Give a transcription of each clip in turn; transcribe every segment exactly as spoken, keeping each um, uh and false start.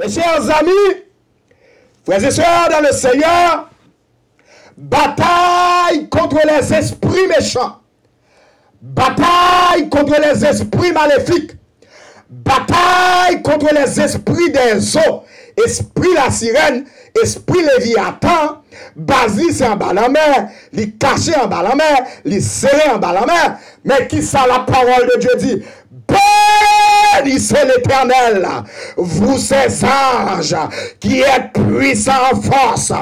Mes chers amis, frères et sœurs dans le Seigneur, bataille contre les esprits méchants, bataille contre les esprits maléfiques, bataille contre les esprits des eaux, espri lasirèn, espri Léviathan, baz li se anba lanmè, li kache anba lanmè, li sere anba lanmè. Men kisa la parole de Dieu dit? Bénissez l'Éternel, vous ses anges, qui êtes puissants en force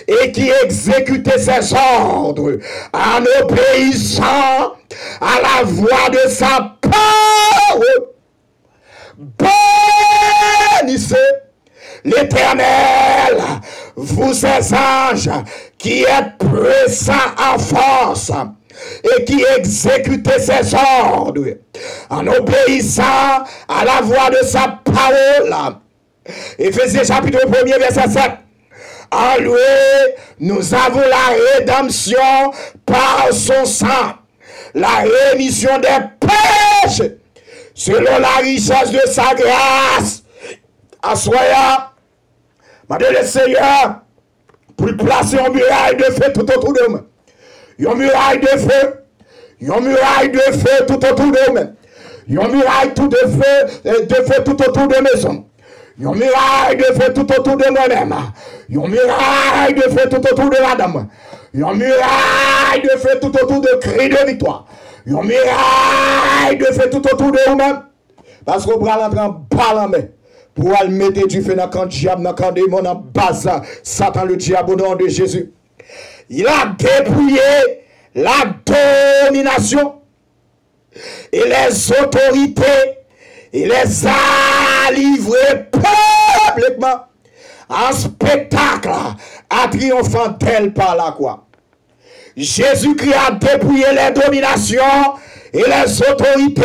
et qui exécutez ses ordres en obéissant à la voix de sa parole. Bénissez l'Éternel, vous ses anges, qui êtes puissants en force et qui exécutez ses ordres en obéissant à la voix de sa parole. Éphésiens chapitre premier, verset sept. En lui, nous avons la rédemption par son sang, la rémission des péchés, selon la richesse de sa grâce. Aswè a, mande Lesenyè pou l plase yon miray de fe tout otou de mwen. Yon miray de fe. Yon miray de fe tout otou de mwen. Yon miray tout de fe, eh, de fe tout otou de mezon. Yon miray de fe tout otou de mwen menm. Yon miray de fe tout otou de madanm mwen. Yon miray de fe tout otou de kri de viktwa. Yon miray de fe tout otou de ou menm. Paske w pral antre anba lanmè pou w al mete dife nan kan dyab, nan kan demon, nan baz Satan le dyab, au nom de Jésus. Il a dépouillé la domination et les autorités et les a livrés publiquement en spectacle à triomphant d'elle par la croix. Jésus-Christ a dépouillé les dominations et les autorités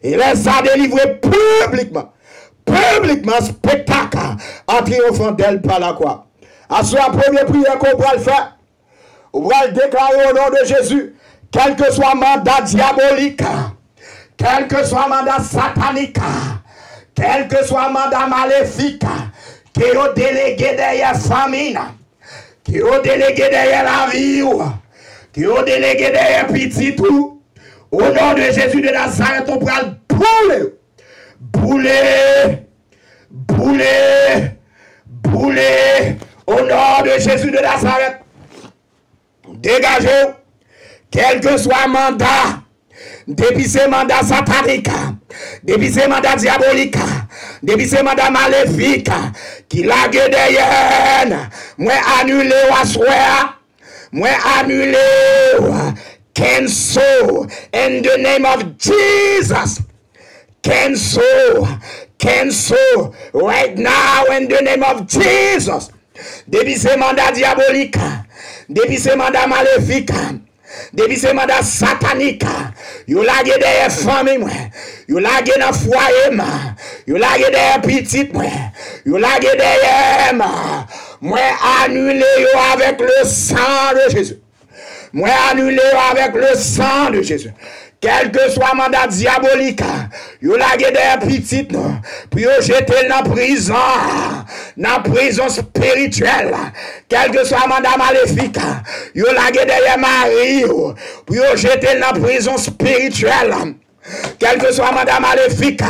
et les a délivrés publiquement. Publiquement, spectacle, en triomphant d'elle par la croix. Aswè a, premye priyè ke w pral fè, ou pral deklare au nom de Jésus, kèlkeswa manda dyabolik, kèlkeswa manda satanik, kèlkeswa manda malefik, ke yo delege dèyè fanmi n, ke yo delege dèyè lavi w, ke yo delege dèyè pitit ou, au nom de Jésus de Nazareth, ou pral boule, boule, boule, boule, au nom de Jésus de Nazareth. Degaje w. Kèlkeswa manda, depi se manda satanik, depi se manda dyabolik, depi se manda malefik ki lage dèyè n, mwen anile w aswè a. Mwen anile w. Cancel in the name of Jesus. Cancel. Cancel right now in the name of Jesus. Depi se manda dyabolik, depi se manda malefik, depi se manda satanik, yo lage dèyè fanmi mwen, yo lage nan fwaye m, yo lage dèyè pitit mwen, yo lage dèyè m, mwen anile yo avec le sang de Jésus. Mwen anile yo avec le sang de Jésus. Kèlkeswa manda dyabolik yo lage dèyè pitit nou pou yo jete l nan prizon, nan prizon espirityèl. Kèlkeswa manda malefik yo lage dèyè mari w pou yo jete l nan prizon espirityèl. Kèlkeswa manda malefik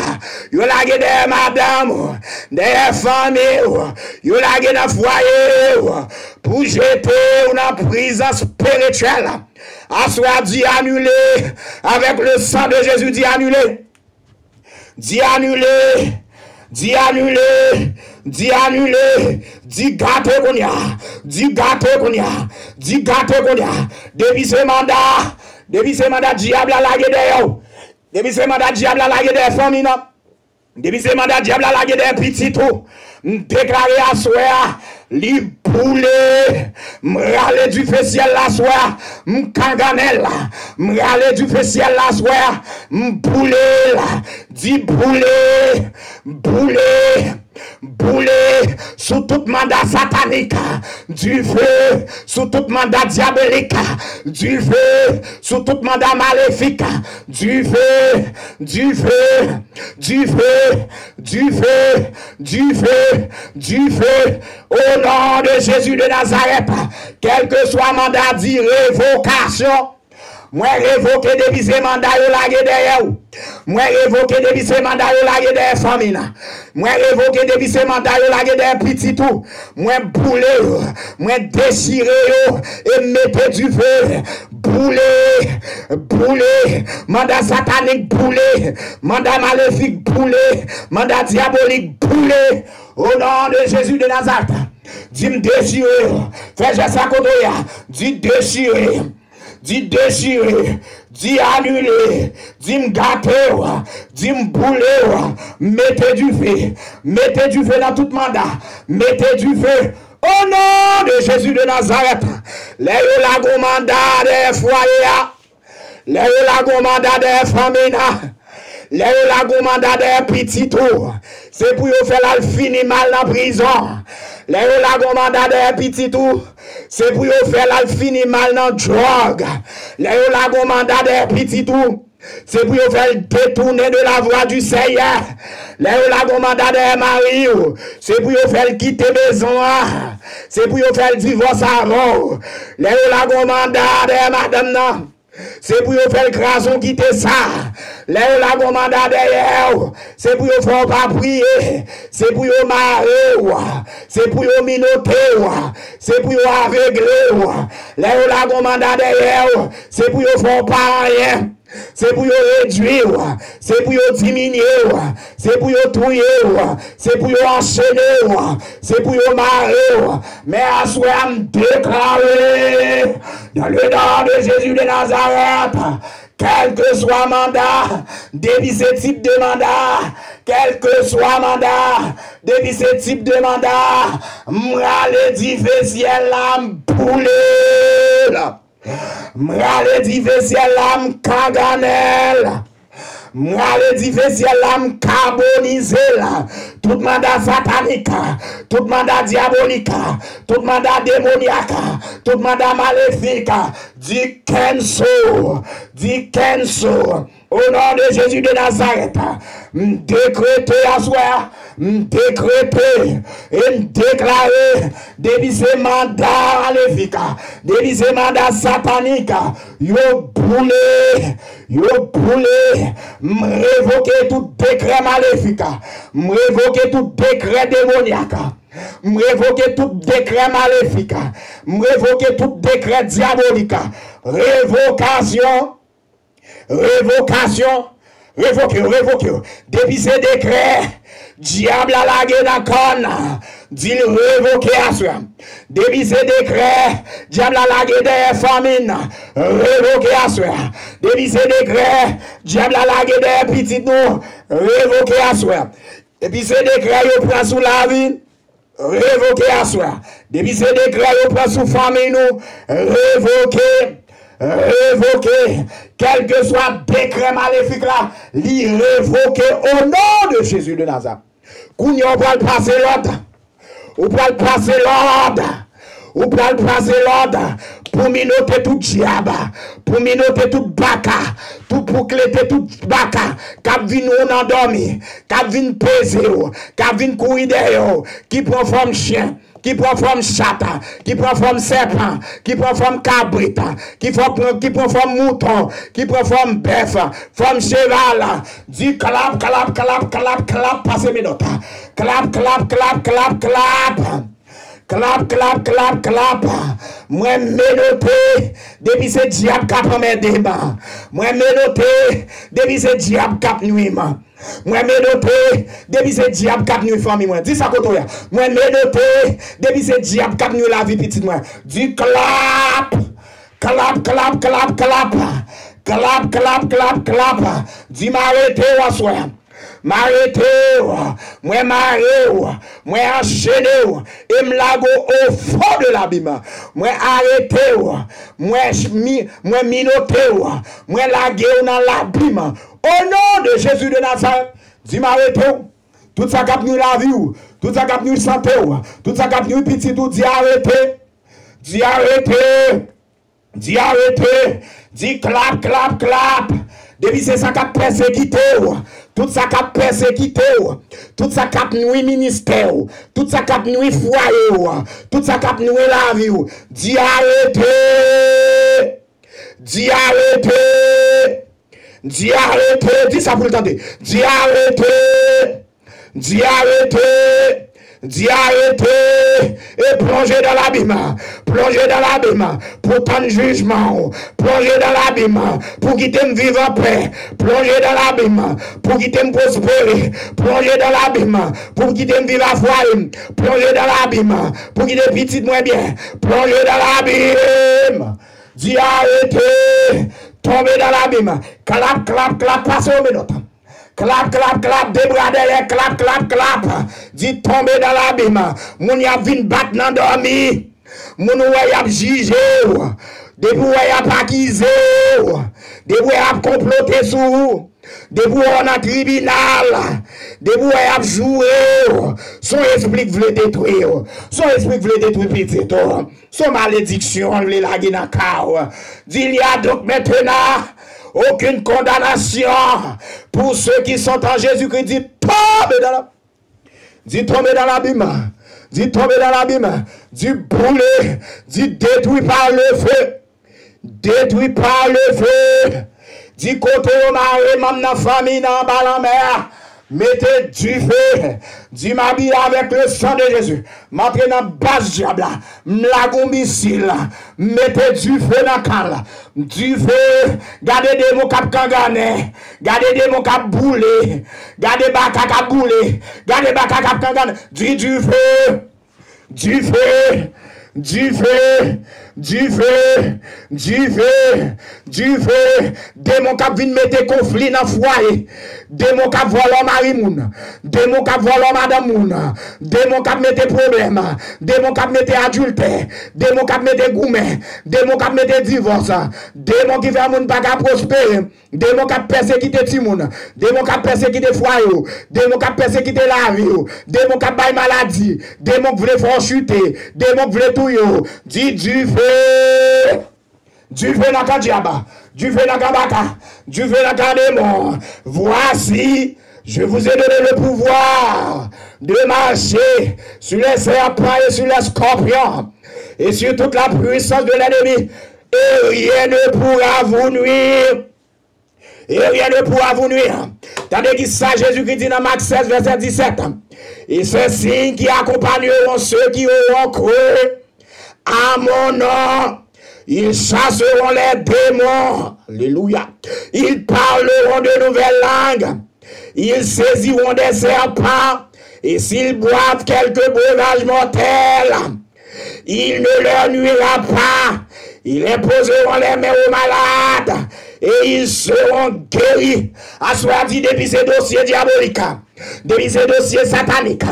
yo lage dèyè madanm ou, dèyè fanmi ou, yo lage nan fwaye ou, pou jete ou nan prizon espirityèl. Aswè a, di anile avec le sang de Jésus, di anile. Di anile. Di anile. Di anile. Di gate kounye a. Di gate kounye a. Di gate kounye a. Depi se manda, depi se manda dyab la lage dèyè w. Depi se manda dyab la lage dèyè fanmi nan. Depi se manda dyab la lage dèyè pitit ou. M deklare aswè a, li boule. M rale dife syèl la aswè a. M kangannen l. M rale dife syèl la aswè a. M boule l. Di boule. Boule. Boule sou tout manda satanik. Du feu sou tout manda dyabolik. Du feu sou tout manda malefik. Du feu, du feu, du feu, du feu, du feu, du feu. Au nom de Jésus de Nazareth, kèlkeswa manda di revokasyon, mwen revoke depi se manda yo lage dèyè w. Mwen revoke depi se manda yo lage dèyè fanmi nan. Mwen revoke depi se manda yo lage dèyè pitit ou. Mwen boule yo. Mwen dechire yo e mete dife. Boule, boule. Manda satanik boule. Manda malefik boule. Manda dyabolik boule. Au nom de Jésus de Nazareth. Di m dechire yo. Fè jès la kote w ye a. Di dechire. Di dechire, di anile, di m gate w, di m boule w, mete dife, mete dife nan tout manda, mete dife, au nom de Jésus de Nazareth. Lè yo lage yon manda dèyè fwaye a, lè yo lage yon manda dèyè fanmi nan, lè yo lage yon manda dèyè pitit ou, se pou yo fè l al fini mal nan prizon. Lè yo lage yon manda dèyè pitit ou, se pou yo fè l al fini mal nan dwòg. Lè yo lage yon manda dèyè pitit ou, se pou yo fè l detounen de la voie du Seigneur. Lè yo lage yon manda dèyè mari w, se pou yo fè l kite mezon an. Se pou yo fè l divòse avè w. Lè yo lage yon manda dèyè madanm nan, se pou yo fè l kraze w kite sa. Lè yo lage yon manda dèyè w, se pou yo fè w pa priye. Se pou yo mare w. Se pou yo minote w. Se pou yo avegle w. Lè yo lage yon manda dèyè w, se pou yo fè w pa anyen. Se pou yo redwi w. Se pou yo diminye w. Se pou yo touye w. Se pou yo anchene w. Se pou yo mare w. Men aswè a m deklare, dans le nom de Jésus de Nazareth, kèlkeswa manda, depi se tip de manda, kèlkeswa manda, depi se tip de manda, m rale dife syèl la, m boule l. M rale dife syèl la, m kagannen l. M rale dife syèl la, m kabonize l. Tout manda satanik, tout manda dyabolik, tout manda demonyak, tout manda malefik, di cancel, di cancel. Au nom de Jésus de Nazareth, m dekrete aswè a, m dekrete e m deklare, depi se manda malefik, depi se manda satanik, yo boule, yo boule. M revoke tout dekrè malefik, m revoke tout dekrè demonyak, m revoke tout dekrè malefik, m revoke tout dekrè dyabolik. Revokasyon, revokasyon, revoke yo, revoke yo. Depi se dekrè dyab la lage nan kò n, di l revoke aswè. Depi se dekrè dyab la lage dèyè fanmi n, revoke aswè. Depi se dekrè dyab la lage dèyè pitit nou, revoke aswè. Depi se dekrè yo pran sou lavi n, revoke aswè. Depi se dekrè yo pran sou fanmi nou, revoke, revoke. Kèlkeswa dekrè malefik la, li revoke au nom de Jésus de Nazareth. Kounye a w pral pase lòd. Ou pral pase lòd. Ou pral pase lòd pou minote tout dyab, pou minote tout baka, tout, pou klete tout baka k ap vin ou nan dòmi, k ap vin peze w, k ap vin kouri dèyè w, ki pran fòm chen, ki pran fòm chat, ki pran fòm sèpan, ki pran fòm kabrit, ki fò-, ki pran fòm mouton, ki pran fòm bèf, fòm cheval. Di klap, klap, klap, klap, klap, pase menòt. Klap, klap, klap, klap, klap. Klap, klap, klap, klap. Mwen menote depi se dyab k ap anmède m. Mwen menote depi se dyab k ap nwi m. Mwen menote depi se dyab k ap nwi fanmi mwen. Di sa kote w ye a. Mwen menote depi se dyab k ap nwi lavi pitit mwen. Di klap! Klap, klap, klap, klap. Klap, klap, klap, klap. Di m arete w aswè a. M arete w, mwen mare w, mwen anchene w, e m lage w au fond de l'abîme. Mwen arete w, mwen mi-, mwen minote w, mwen lage w nan labim. Au nom de Jésus de Nazareth, di m arete w. Tout sa k ap nwi lavi w, Tout sa k ap nwi sante w, tout sa k ap nwi pitit ou, di arete. Di arete. Di arete. Di klap, klap, klap. Depi se sa k ap pèsekite w, tout sa k ap pèsekite w, tout sa k ap nwi ministè w, tout sa k ap nwi fwaye w, tout sa k ap nwi lavi w, di arete. Di arete. Di arete. Di sa pou l tande. Di arete. Di arete. Di arete. E plonje dans l'abîme. Plonje dans l'abîme. Pou tann jijman w. Plonje dans l'abîme. Pou kite m viv anpè. Plonje dans l'abîme. Pou kite m pwospere. Plonje dans l'abîme. Pou kite m viv a fwaye m. Plonje dans l'abîme. Pou kite pitit mwen byen. Plonje dans l'abîme. Di arete. Tonbe dans l'abîme. Klap, klap, klap, pase yon minit. Klap, klap, klap, de bra dèyè, klap, klap, klap. Di tonbe dans l'abîme. Moun y ap vin bat nan dòmi. Moun ou wè y ap jije w. Depi w wè y ap akize w. Depi w wè y ap konplote sou ou. Depi w wè w nan tribinal. Depi w wè y ap joure w. Se yon espri k vle detwi w. Se yon espri k vle detwi pitit ou. Se yon malediksyon l vle lage nan ka w. Di, il y a donc maintenant aucune condamnation pour ceux qui sont en Jésus-Christ. Di, tonbe dans la, di, tonbe dans l'abîme. Di, tonbe dans l'abîme. Di, boule. Di, détruit par le feu. Détruit par le feu. Di, kote yo mare manm nan fanmi nan anba lanmè a. Mete dife. Di, m abiye avèk le san de Jezi. M antre nan baz dyab la. M lage yon misil. M mete dife nan kay la. Dife. Gade demon k ap kangannen. Gade demon k ap boule. Gade baka k ap boule. Gade baka k ap kangannen. Di dife. Dife. Dife. Dife. Dife. Dife. Demon k ap vin mete konfli nan fwaye. Demon k ap vòlò mari moun. Demon k ap vòlò madanm moun. Demon k ap mete pwoblèm. Demon k ap mete adiltè. Demon k ap mete goumen. Demon k ap mete divòs. Demon ki fè moun pa ka pwospere. Demon k ap pèsekite timoun. Demon k ap pèsekite fwaye w. Demon k ap pèsekite lavi w. Demon k ap bay maladi. Demon k vle fè w chite. Demon k vle touye w. Di dife. Dife nan kan dyab. Dife nan kan baka. Dife nan kan demon. Voici, je vous ai donné le pouvoir de marcher sur les serpents et sur les scorpions et sur toute la puissance de l'ennemi. Et rien ne pourra vous nuire. Et rien ne pourra vous nuire. Tande ki sa Jezikri di nan Mak sèz, vèsè disèt. Et ces signes qui accompagneront ceux qui auront cru à mon nom, ils chasseront les démons. Alléluia. Ils parleront de nouvelles langues. Ils saisiront des serpents. Et s'ils boivent quelque breuvage mortel, il ne leur nuira pas. Ils imposeront les mains aux malades et ils seront guéris. Aswè a di depi se dosye dyabolik, depi se dosye satanik,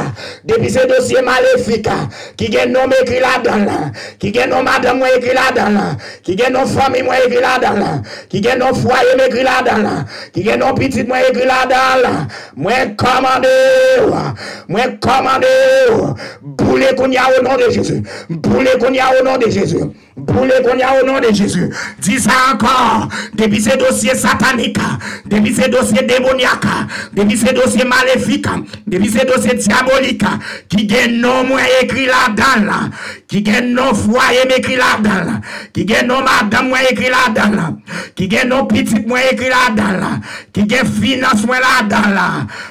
depi se dosye malefik, ki gen non m ekri ladan l, ki gen non madanm mwen ekri ladan l, ki gen non fanmi mwen ekri ladan l, ki gen non fwaye m ekri ladan l, ki gen non pitit mwen ekri ladan l, mwen kòmande w, mwen kòmande w, boule kounye a o non de Jezi, boule kounye a o non de Jezi. Boule kounye a o non de Jezi. Di sa ankò. Depi se dosye satanik, depi se dosye demonyak, depi se dosye malefik, depi se dosye dyabolik, ki gen non mwen ekri ladan l, ki gen non fwaye m ekri ladan l, ki gen non madanm mwen ekri ladan l, ki gen non pitit mwen ekri ladan l, ki gen finans mwen ladan l,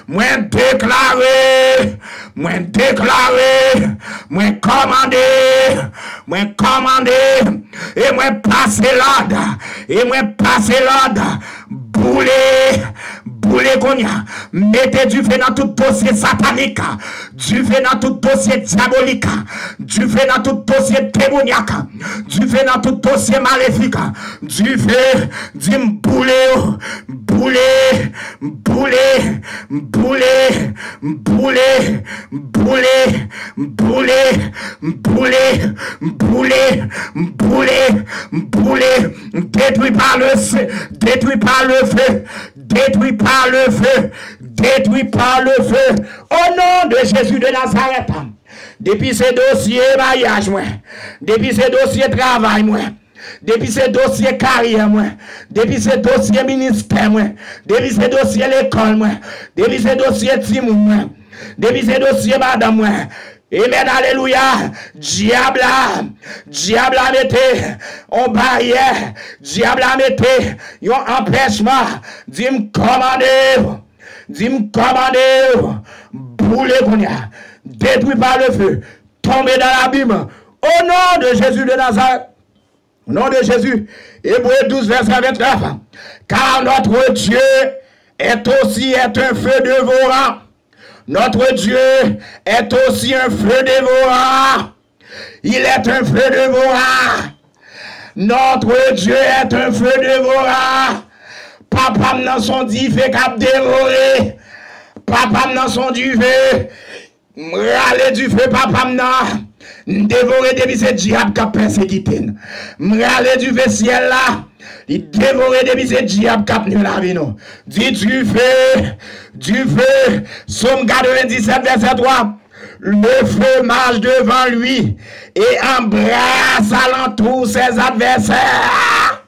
mwen deklare, mwen deklare, mwen kòmande, mwen kòmande, e mwen pase lòd, e mwen pase lòd, boule, boule kounye a, mete dife nan tout dosye satanik, dife nan tout dosye dyabolik, dife nan tout dosye demonyak, dife nan tout dosye malefik, dife, di m boule yo, boule, boule, boule, boule, boule, boule, boule, boule, boule, boule, détruit par le feu, détruit par le feu, détruit par par le feu, détruit par le feu, au nom de Jésus de Nazareth. Depi se dosye maryaj mwen, depi se dosye travay mwen, depi se dosye karyè mwen, depi se dosye ministè mwen, depi se dosye lekòl mwen, depi se dosye timoun mwen, depi se dosye madanm mwen, amen, alelouya. Dyab la, dyab la mete yon baryè, dyab la mete yon anpèchman. Di m kòmande yo, di m kòmande yo, boule kounye a, détruit par le feu, tombe dans l'abîme, au nom de Jésus de Nazareth. Au nom de Jésus. Hébreux douze, verset vingt-neuf. Car notre Dieu est aussi est un feu dévorant. Notre Dieu est aussi un feu dévorant. Il est un feu dévorant. Notre Dieu est un feu dévorant. Papa m nan se yon dife k ap devore. Papa m nan se yon dife. M rale dife papa m nan. M devore depi se dyab k ap pèsekite n. M rale dife syèl la. Li devore depi se dyab k ap nwi lavi nou. Di dife, dife. Sòm katrevenndisèt, vèsè twa. Le feu marche devant lui et embrasse alentour ses adversaires.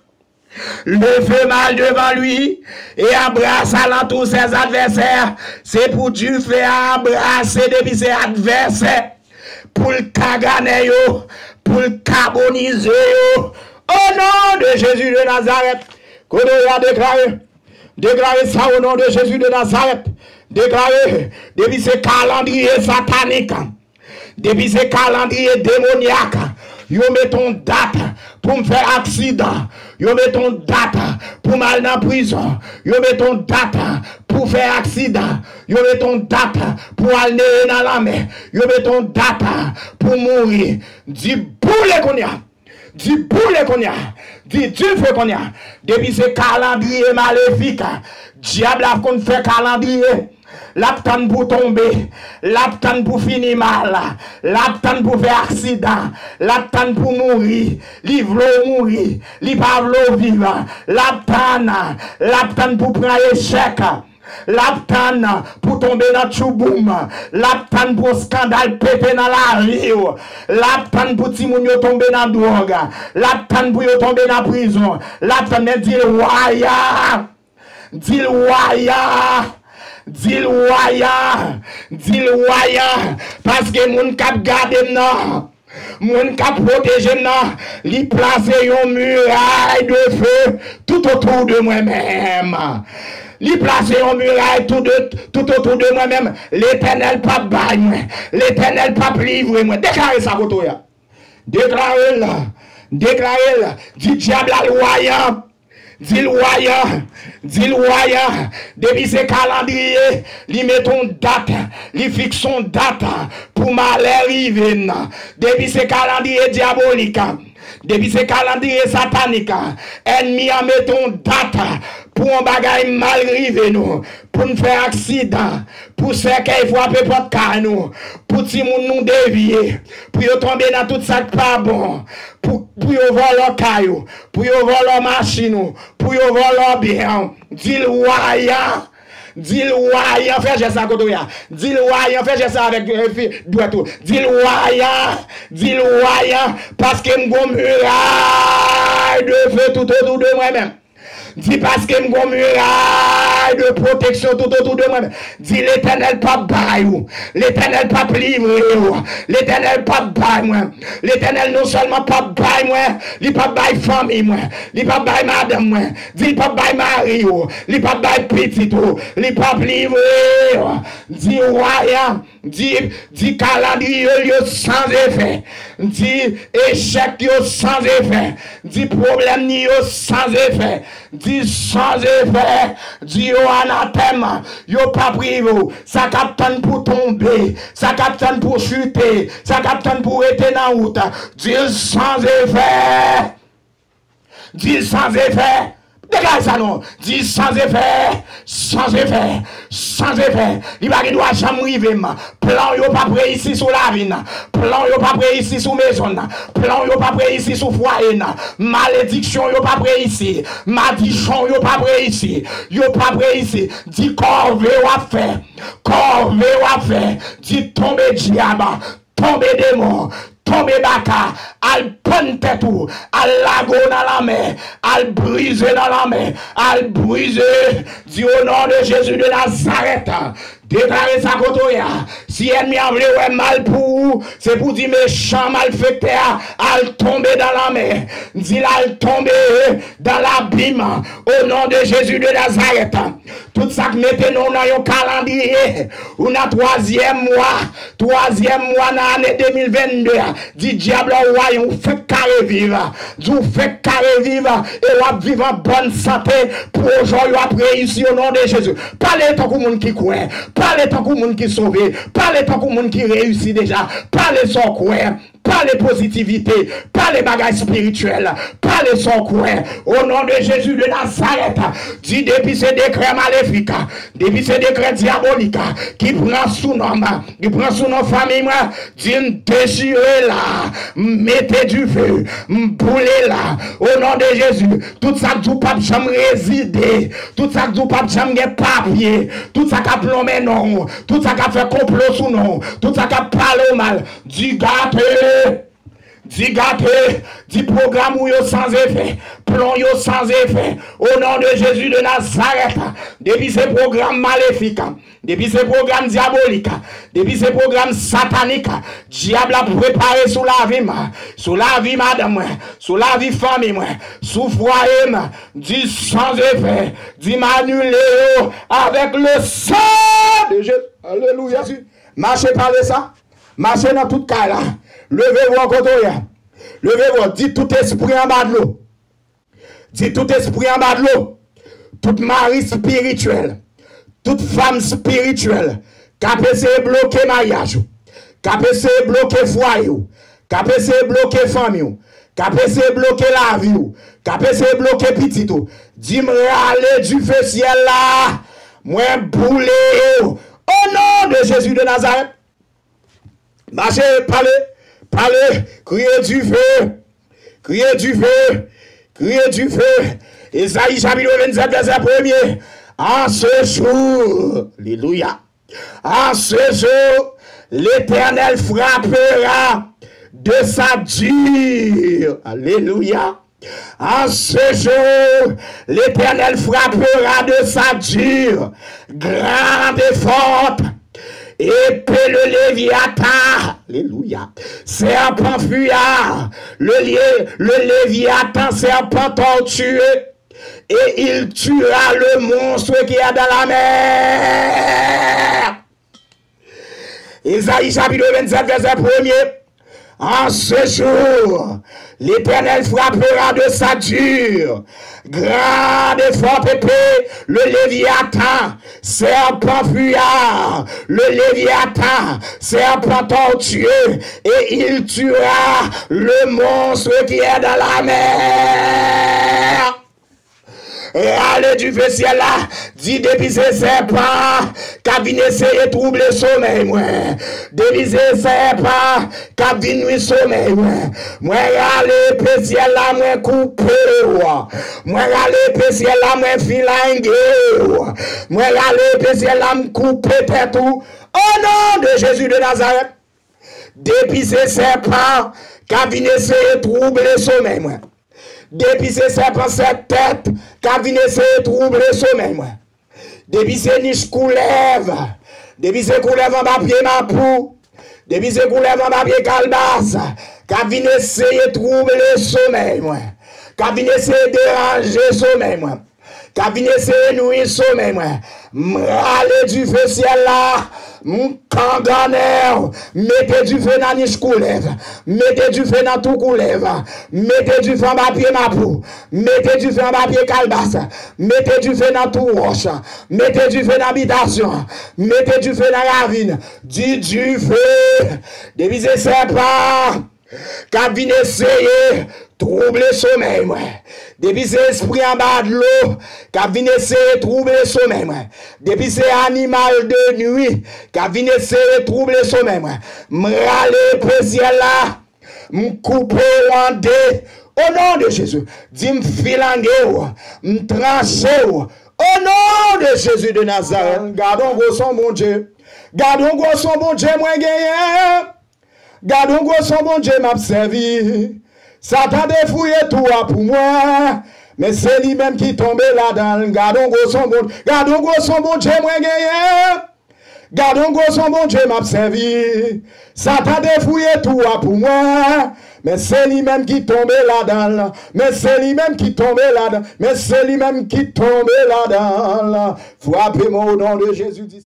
Le feu marche devant lui et embrasse alentour ses adversaires. Se pou dife a anbrase depi se advèsè, pou l kagannen yo, pou l kabonize yo. Au nom de Jésus de Nazareth, kote w ye a, deklare, deklare sa au nom de Jésus de Nazareth. Deklare, depi se kalandriye satanik, depi se kalandriye demonyak, yo mete yon dat pou m fè aksidan, yo mete yon dat pou m al nan prizon, yo mete yon dat pou fè aksidan, yo mete yon dat pou al neye nan lanmè, yo mete yon dat pou mouri. Di boule kounye a. Di boule kounye a. Di dife kounye a. Depi se kalandriye malefik, dyab la konn fè kalandriye. L ap tann pou tonbe. L ap tann pou fini mal. L ap tann pou fè aksidan. L ap tann pou mouri. Li vle w mouri. Li pa vle w viv. L ap tann. L ap tann pou pran echèk. L ap tann pou tonbe nan tchouboum. L ap tann pou yon eskandal pete nan lavi w. L ap tann pou timoun yo tonbe nan dwòg. L ap tann pou yo tonbe nan prizon. L ap tann, men di l wa a. Di l wa a. Di l wa a. Di l wa a. Paske moun k ap gade m nan, moun k ap pwoteje m nan, li plase yon miray de feu tout otou de mwen menm. Li plase yon miray tout de, tout otou de mwen menm. Letènèl p ap bay mwen. Letènèl p ap livre mwen. Deklare sa kote w ye a. Deklare l. Deklare l. Di dyab la l wa a. Di l wa a, di l wa a, depi se kalandriye, li mete yon dat, li fikse yon dat pou malè rive n nan. Depi se kalandriye dyabolik, depi se kalandriye satanik, ènmi an mete yon dat pou yon bagay mal rive nou, pou n fè aksidan, pou sèkèy frape pòt kay nou, pou timoun nou devye, pou yo tonbe nan tout sa k pa bon, pou, pou yo vòlò kay ou, pou yo vòlò machin ou, pou yo vòlò byen an. Di l wa a. Di l wa a. Fè jès la kote w ye a. Di l wa a. Fè jès la avèk, eh, fi, dwèt ou. Di l wa a. Di l wa a. Paske m gon miray de feu tout otou de mwen menm. Di, paske m gon miray de pwoteksyon tout otou de mwen menm. Di, Letènèl p ap bay ou. Letènèl p ap livre ou. Letènèl p ap bay mwen. Letènèl non sèlman p ap bay mwen, li p ap bay fanmi mwen, li p ap bay madanm mwen. Di, li p ap bay mari ou, li p ap bay pitit ou, li p ap livre ou. Di, wa a. Di, di kalandriye l yo san efè. Di echèk yo san efè. Di pwoblèm ni yo san efè. Di san efè. Di yo anatèm. Yo p ap rive w. Sa k ap tann pou tonbe. Sa k ap tann pou chite. Sa k ap tann pou rete nan wout. Di l san efè. Di l san efè. Degaje sa non. Di sans effet, sans effet, sans effet. Li pa gen dwa janm rive m. Plan yo p ap reyisi sou lavi n. Plan yo p ap reyisi sou mezon n. Plan yo p ap reyisi sou fwaye n. Malediksyon yo p ap reyisi. Madichon yo p ap reyisi. Yo p ap reyisi. Di kòve w ap fè. Kòve w ap fè. Di tonbe dyab. Tonbe demon, tonbe baka, al pann tèt ou, al lage w nan lanmè, al brize nan lanmè, al brize, di o non de Jezi de Nazarèt, deklare sa kote w ye a. Si ènmi an vle wè mal pou ou, se pou di mechan malfektè a, al tonbe nan lanmè, di l al tonbe dans l'abîme, o non de Jezi de Nazarèt. Tout sa k mete non w nan yon kalandriye, ou nan twazyèm mwa, twazyèm mwa nan ane de mil vennde a, di dyab la ou wayon, ou fèk ka reviv, di w fèk ka reviv, e w ap viv an bòn sante, pwojè w yo ap reyisi o non de Jezi. Pale tankou moun ki kwè, pale tankou moun ki sove, pale tankou moun ki reyisi deja, pale sa w kwè. Pale pozitivite, pale bagay espirityèl, pale sa w kwè. O non de Jezi de Nazarèt, di depi se dekrè malefik, depi se dekrè dyabolik ki pran sou non m, ki pran sou non fanmi mwen, di m dechire la, m mete dife, m boule la. O non de Jezi, tout sa k di w p ap janm rezide, tout sa k di w p ap janm gen papye, tout sa k ap lonmen non w, tout sa k ap fè konplo sou non w, tout sa k ap pale w mal, di gate, di gate, di pwogram ou yo san efè, plan yo san efè. O non de Jezi de Nazarèt, depi se pwogram malefik, depi se pwogram dyabolik, depi se pwogram satanik, dyab la prepare sou lavi m, sou lavi madanm mwen, sou lavi fanmi mwen, sou fwaye m, di san efè, di m anile yo avèk le san de Jezi. Alelouya. Mache pale sa. Mache nan tout kay la. Leve vwa w kote w ye a. Leve vwa w. Di tout espri anba dlo. Di tout espri anba dlo. Tout mari espirityèl. Tout fanm espirityèl. K ap eseye bloke maryaj ou. K ap eseye bloke fwaye w. K ap eseye bloke fanmi w. K ap eseye bloke lavi w. K ap eseye bloke pitit ou. Di m rale dife syèl la. Mwen boule yo. O non de Jezi de Nazarèt. Mache, pale, pale, kriye dife, kriye dife, kriye dife. Ezayi chapit vennsèt, vèsè premye. En ce jour, alelouya. En ce jour, l'Éternel frappera de sa dure. Alelouya. En ce jour, l'Éternel frappera de sa dure, grande et forte, épée le Léviathan, alléluia, serpent fuyard, le, lié- le Léviathan, serpent tortueux, et il tuera le monstre qui est dans la mer. Ezayi chapit vennsèt, vèsè premye. En ce jour, l'Éternel frappera de sa dure, grande et forte épée, le Léviathan, serpent fuyard, le Léviathan, serpent tortueux, et il tuera le monstre qui est dans la mer. Rale dife syèl la, di depi se sèpan k ap vin eseye twouble somèy mwen, depi se sèpan k ap vin nwi somèy mwen, mwen rale epe syèl la, mwen koupe w. Mwen rale epe syèl la, mwen filange w. Mwen rale epe syèl la, m koupe tèt ou. O non de Jezi de Nazarèt, depi se sèpan k ap vin eseye twouble somèy mwen, depi se sèpan sèt tèt k ap vin eseye twouble somèy mwen, depi se nich koulèv, depi se koulèv anba pye mapou, depi se koulèv anba pye kalbas k ap vin eseye twouble somèy mwen, k ap vin eseye deranje somèy mwen, k ap vin eseye nwi somèy mwen, m rale dife syèl la, m kangannen w, mete dife nan nich koulèv, mete dife nan twou koulèv, mete dife anba pye mapou, mete dife anba pye kalbas, mete dife nan twou wòch, mete dife nan bitasyon, mete dife nan ravin, di dife, depi se sèpan k ap vin eseye twouble somèy mwen. Depi se espri anba dlo k ap vin eseye twouble somèy mwen. Depi se animal de nwi k ap vin eseye twouble somèy mwen. M rale epe syèl la. M koupe w an de. O non de Jezi. Di m filange w. M tranche w. O non de Jezi de Nazarèt. Gade yon gwo son Bondye. Gade yon gwo son Bondye mwen genyen. Gade yon gwo son Bondye m ap sèvi. Satan te fouye twou a pou mwen. Men se li menm ki tonbe ladan l. Gade yon gwo son Bondye. Gade yon gwo son Bondye mwen genyen. Gade yon gwo son Bondye m ap sèvi. Satan te fouye twou a pou mwen. Men se li menm ki tonbe ladan l. Men se li menm ki tonbe ladan l. Men se li menm ki tonbe ladan l. Frape mwen o non de Jezi.